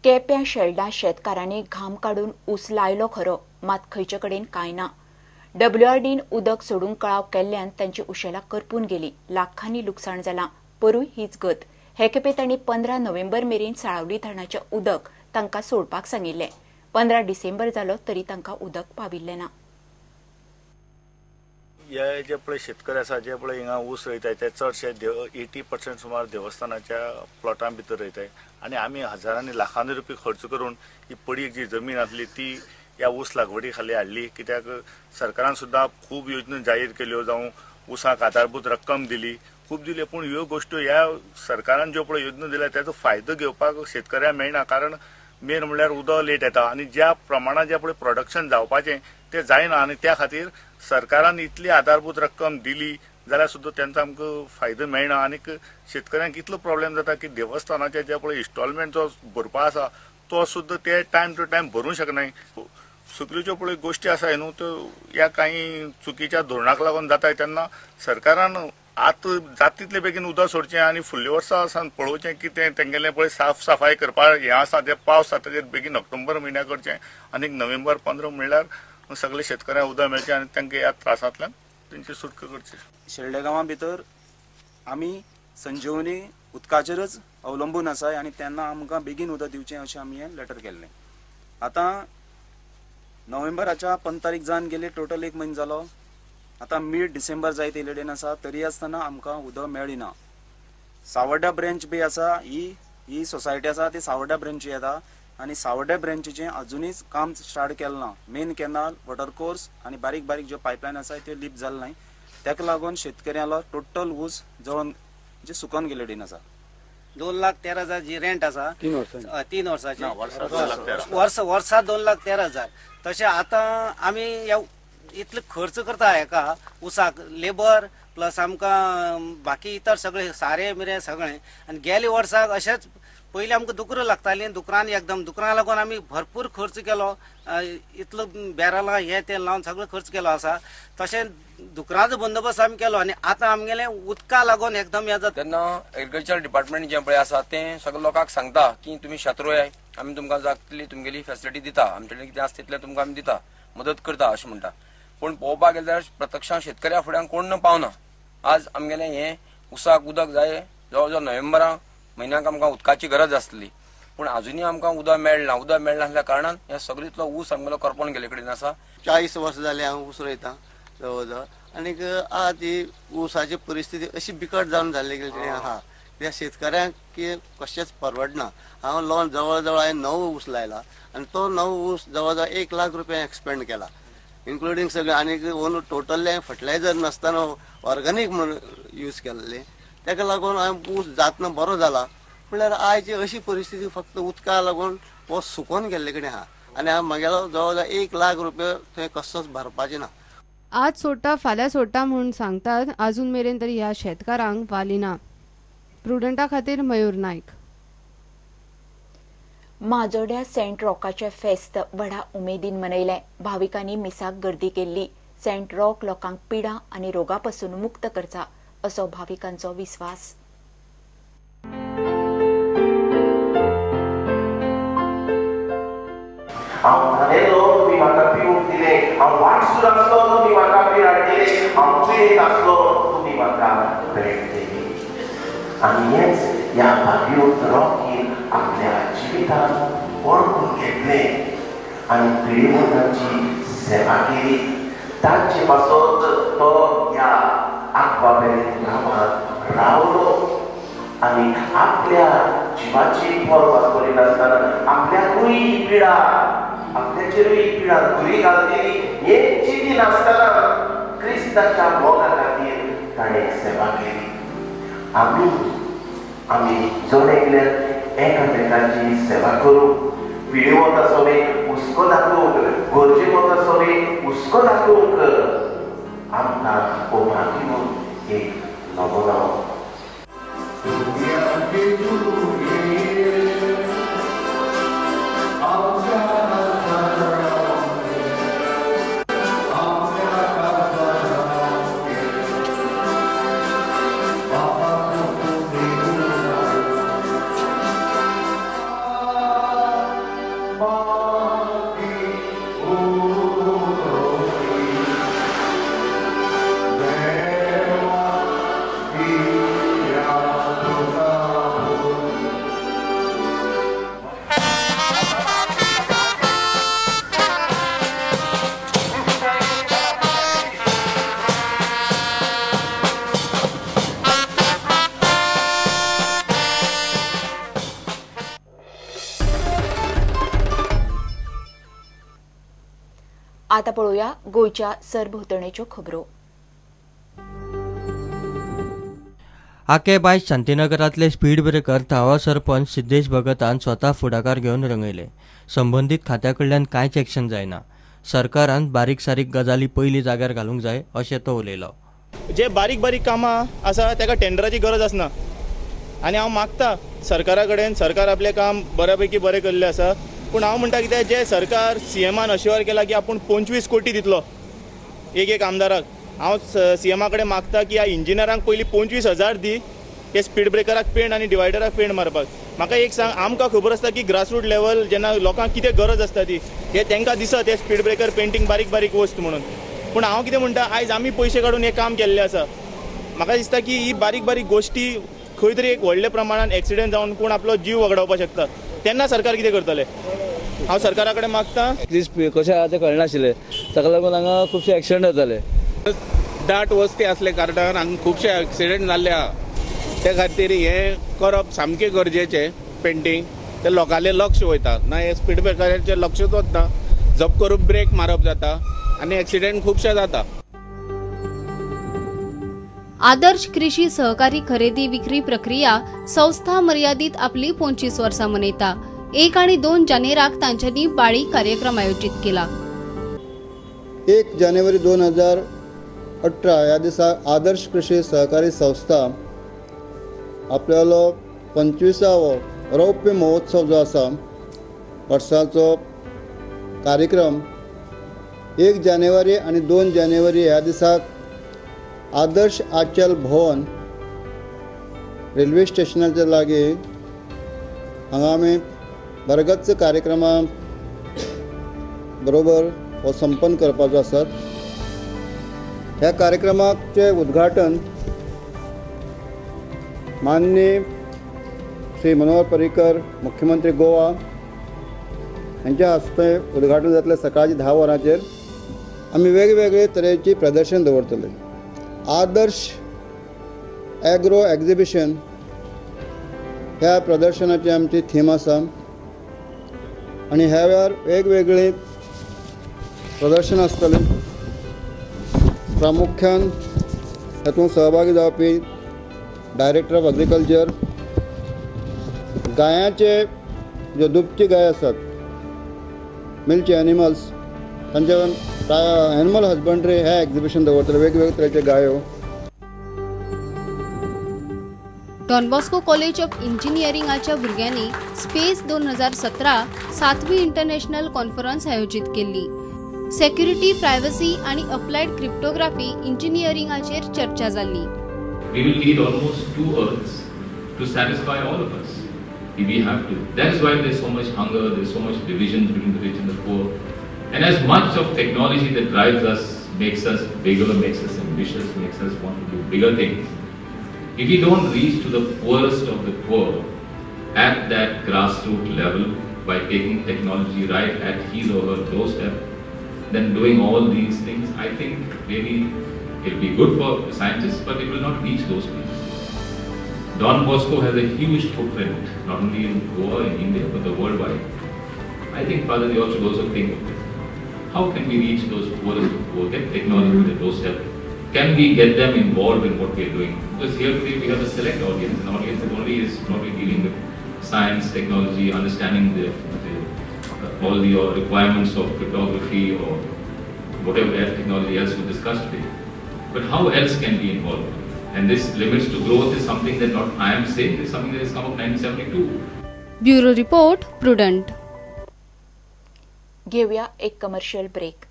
केप्यां शेल्डा शेतकारांनी घाम काडून ऊस लायलो खरो, मात खंयचे कडेन कांय ना. डब्ल्यूआरडीन उदक सोडूंक कळाव केल्ल्यान तांची उशेलां करपून गेली. लाखांनी लुकसाण जालां. परूय हीच गत. हे खेपे तांणी 15 नोव्हेंबर मेरेन साळावली धरणाचें उदक तांकां सोडपाक सांगिल्लें. 15 डिसेंबर जालो तरी तांकां उदक पाविल्लें ना. हे जे पळय शेतकरी आसा, जे पळय हिंगा ऊस रोयताय ते चडशे 80% सुमार देवस्थानाच्या प्लॉटां भितर रोयताय आनी आमी हजारांनी लाखांनी रुपया खर्च करून ही पडीक जी जमीन आसली ती ह्या ऊस लागवडी खाली हाडली. कित्याक सरकारान सुद्दां खूब योजना जाहीर केल्यो, जावं ऊसाक आधारभूत रक्कम दिली, खूब दिली, पूण ह्यो गोश्टी ह्या सरकारान ज्यो पळय योजना दिल्या ताचो फायदो घेवपाक शेतकऱ्यांक मेळना. कारण मेन म्हणल्यार उदक लेट येता आनी ज्या प्रमाणान जें पळय प्रोडक्शन जावपाचें तें जायना आनी त्या खातीर सरकारान इतली आधारभूत रक्कम दिली जाल्यार सुद्दां तांचो आमकां फायदो मेळना. आनीक शेतकऱ्यांक इतलो प्रॉब्लेम जाता की देवस्थानाचे जे पळय इन्स्टॉलमेंट जो भरपा आसा तो सुद्दां ते टायम टू टायम भरूंक शकनाय. सगळ्यो ज्यो पळय गोश्टी आसा न्हू त्यो ह्या कांय चुकीच्या धोरणाक लागून जाता. तेन्ना सरकारान आतां जाता तितले बेगीन उदक सोडचें आनी फुडल्या वर्सा सावन पळोवचें की तें तेंगेलें पळय साफ सफाय करपाक हें आसा तें पावस जातकीर बेगीन ऑक्टोबर म्हयन्याक करचें आनी नोव्हेंबर 15 म्हणल्यार सगळे शेतकऱ्यांक उदक मेळचें आनी तांकां ह्या त्रासांतल्यान तेंची सुटका करची. शेल्डे गांवा भितर आमी संजीवनी उदकाचेरच अवलंबून आसा आनी तेन्ना आमकां बेगीन उदक दिवचें अशें आमी हें लेटर केल्लें. आतां नोव्हेंबराच्या 15 तारीख जावन गेली, टोटल 1 म्हयनो जालो. आतां मीड डिसेंबर जायत येयलेडेन आसा तरी आसतना आमकां उदक मेळ्ळी ना. सावर्ड्या ब्रेंच बी आसा, ही सोसायटी आसा ती सावर्ड्या ब्रेंची येता आनी सावर्ड्या ब्रेंचीचें अजुनूय काम स्टार्ट केलें ना. मेन कॅनल, वॉटर कोर्स आनी बारीक बारीक ज्यो पायपलायन आसा त्यो लीप जाल्यो नाय. ताका लागून शेतकऱ्यांलो टोटल ऊस जळोन म्हणजे सुकोन गेलेडेन आसा. 2,13,000 जी रेंट आसा 3 वर्साची, वर्सा 2,13,000. तशें आतां आमी ह्या इतले खर्च करता हेका ऊसाक, लेबर प्लस आमकां बाकी इतर सगळे सारे मिरे सगळें. आनी गेल्या वर्साक अशेंच पयलीं आमकां दुकरां लागतालीं, दुकरांनी एकदम दुकरां लागून आमी भरपूर खर्च केलो. इतलो बॅरलां हें तें लावन सगळो खर्च केलो आसा. तशें दुकरांचो बंदोबस्त आमी केलो आनी आतां आमगेलें उदका लागून एकदम हें जाता. तेन्ना एग्रीकल्चर डिपार्टमेंट जें पळय आसा तें सगळ्या लोकांक सांगता की तुमी शेत रोयाय, आमी तुमकां जातली तुमगेली फेसिलिटी दिता, आमचे कडेन कितें आसा तितलें तुमकां आमी दिता, मदत करता अशें म्हणटा. पूण पळोवपाक गेल्यार प्रत्यक्षान शेतकऱ्या फुड्यान कोण पावना. आज आमगेलें हें उसाक उदक जाय, जवळ जवळ नोव्हेंबरा म्हयन्याक आमकां उदकाची गरज आसली, पूण आजुनूय आमकां उदक मेळना. उदक मेळनासल्या कारणान हे सगळो इतलो ऊस आमगेलो करपोन गेल्ले कडेन आसा. 40 वर्सां जालीं हांव ऊस रोयतां जवळ जवळ आनीक आज ही ऊसाची परिस्थिती अशी बिकट जावन जाल्ली गेली आहा त्या शेतकऱ्यांक की कशेंच परवडना. हांव लोन जवळ जवळ हांवें 9 ऊस लायला आनी तो 9 ऊस जवळ जवळ 1 लाख रुपया एक्सपेंड केला, इन्क्लुडींग सगळें. आनीक ओन टोटल्ली हांवें फर्टिलायझर नासतना ऑर्गेनीक म्हूण यूज केल्लें, ताका लागून हांवें ऊस जातना बरो जाला. म्हणल्यार आयची अशी परिस्थिती फक्त उदका लागून हो सुकोन गेल्ले कडेन आहा आनी हांव म्हगेलो जवळ जवळ 1 लाख रुपया थंय कसोच भरपाचें ना. आज सोडटा फाल्यां सोडटा म्हूण सांगतात, आजून मेरेन तरी ह्या शेतकारांक वाली ना. प्रुडंटा खातीर मयूर नायक. माजोड्या सेंट रॉकाचें फेस्त व्हडा उमेदीन मनयलें. भाविकांनी मिसाक गर्दी केल्ली. सेंट रॉक लोकांक पिडा आनी रोगा पासून मुक्त करता असो भाविकांचो विस्वास. हांव न्हाणेलो तुमी म्हाका पिवंक दिलें, हांव वाटसूर आसलो तुमी म्हाका पिराड दिलें, हांव पिडेत आसलो तुमी म्हाका भेट दिली. आनी हेंच ह्या भाग्योत रॉकीन आपल्या जिवितांत वळखून घेतलें आनी पिडेवंतांची सेवा केली. तांचे पासत तो ह्या आंकवाबेर गांवांत रावलो आनी आपल्या जिवाची पर्वा करिनासतना आपल्याकूय पिडा, आपल्याचेरूय पिडा घुरी घालतली हें चिंती नासतना क्रिस्ताच्या मोगा खातीर ताणें सेवा केली. आमी आमी जण एकल्यान एकामेकांची सेवा करूंक, पिडेवंत आसोनी हुस्को दाखोवंक, गरजेवंत आसोनी हुस्को दाखोवंक आमकां हो भाग्यवंत एक नमुनो. आता पळोवया गोंयच्या सरभोंवतणेच्यो खबरो. आके बाय शांतीनगरांतले स्पीड ब्रेकर थळावो सरपंच सिद्धेश भगतान स्वता फुडाकार घेवन रंगयले. संबंदीत खात्या कडल्यान कांयच एक्शन जायना. सरकारान बारीक सारीक गजाली पयली जाग्यार घालूंक जाय अशें तो उलयलो. जे बारीक बारीक कामां आसा ताका टेंडराची गरज आसना आनी हांव मागता सरकारा कडेन, सरकार आपलें काम बऱ्यापैकी बरें केल्लें आसा, पूण हांव म्हणटा कितें, जे सरकार सीएमान अश्योर केला की आपूण 25 कोटी दितलो एक एक आमदाराक, हांव सीएमा कडेन मागता की ह्या इंजिनियरांक पयलीं 25,000 दी हे स्पीड ब्रेकराक पेंट आनी डिवायडराक पेंट मारपाक. म्हाका एक सांग, आमकां खबर आसता की ग्रासरूट लेवल जेन्ना लोकांक कितें गरज आसता ती हे तांकां दिसत हे स्पीड ब्रेकर पेंटींग बारीक बारीक वस्त म्हणून. पूण हांव कितें म्हणटा, आयज आमी पयशे काडून हें काम केल्लें आसा. म्हाका दिसता की ही बारीक बारीक गोश्टी खंय तरी एक व्हडल्या प्रमाणान एक्सिडंट जावन कोण आपलो जीव वगडावपाक शकता, तेन्ना सरकार कितें करतलें? हांव सरकारा कडेन मागता. कशें आहा तें कळनाशिल्लें, ताका लागून हांगा खुबशे एक्सिडंट जाताले. दाट वस्ती आसले कारणान हांगा खुबशे एक्सिडंट जाल्ले आहा, ते खातीर हें करप सामकें गरजेचें. पेंटींग ते लोकांचें लक्ष वयता ना, हे स्पीड ब्रेकराचें लक्षूच वतना, जप करून ब्रेक मारप जाता आनी एक्सिडंट खुबशे जाता. आदर्श कृषी सहकारी खरेदी विक्री प्रक्रिया संस्था मर्यादित आपली 25 वर्सां मनयता. 1 आणि 2 जानेराक तांच्यांनी बाळी कार्यक्रम आयोजित केला. 1 जानेवारी 2018 ह्या दिसा आदर्श कृषी सहकारी संस्था आपल्यालो 25वो रौप्य महोत्सव जो आसा वर्साचो कार्यक्रम 1 जानेवारी आनी 2 जानेवारी ह्या दिसाक आदर्श आचल भवन रेल्वे स्टेशनाच्या लागीं हांगा आमी बरगच्च कार्यक्रमा बरोबर हो संपन्न करपाचो आसा. ह्या कार्यक्रमाचें उद्घाटन माननीय श्री मनोहर पर्रीकर मुख्यमंत्री गोवा हांच्या हस्ते उद्घाटन जातलें सकाळच्या 10 वरांचेर. आमी वेगवेगळे तरेची प्रदर्शन दवरतले. आदर्श एग्रो एग्जिबिशन ह्या प्रदर्शनाची आमची थीम आसा आनी ह्या वेळार वेगवेगळे प्रदर्शन आसतलें. प्रामुख्यान हातूंत सहभागी जावपी डायरेक्टर ऑफ एग्रीकल्चर, गायांचे ज्यो दुभची गाय आसात मिल्च एनिमल्स तांचे एनिमल हजबंड्री हे एग्जिबिशन दवरतले, वेगवेगळे तरेचे गायो. डॉन बॉस्को कॉलेज ऑफ इंजिनियरिंगाच्या भुरग्यांनी स्पेस 2017 7वी इंटरनॅशनल कॉन्फरन्स आयोजित केल्ली. सेक्युरिटी, प्रायव्हसी आणि अप्लायड क्रिप्टोग्राफी इंजिनियरिंगाचेर चर्चा जाली. We will need almost 2 earths to satisfy all of us if we have to. That is why there's so much hunger, there's so much division between the rich and the poor. And as much of technology that drives us, makes us bigger, makes us ambitious, makes us want to do bigger things, if we don't reach to the poorest of the poor at that grassroots level by taking technology right at his or her doorstep, then doing all these things, I think really it will be good for scientists, but it will not reach those people. Don Bosco has a huge footprint, not only in Goa, in India, but the worldwide. I think, Father, you also think of this. How can we reach those poorest of poor, get technology to the doorstep? Can we get them involved in what we are doing? Because here today we have a select audience, an audience that only is not only dealing with science, technology, understanding all the requirements of cryptography or whatever else technology else we discussed today. But how else can we involve? And this limits to growth is something that not I am saying, is something that has come up in 1972. Bureau Report, Prudent. घेऊया एक commercial break.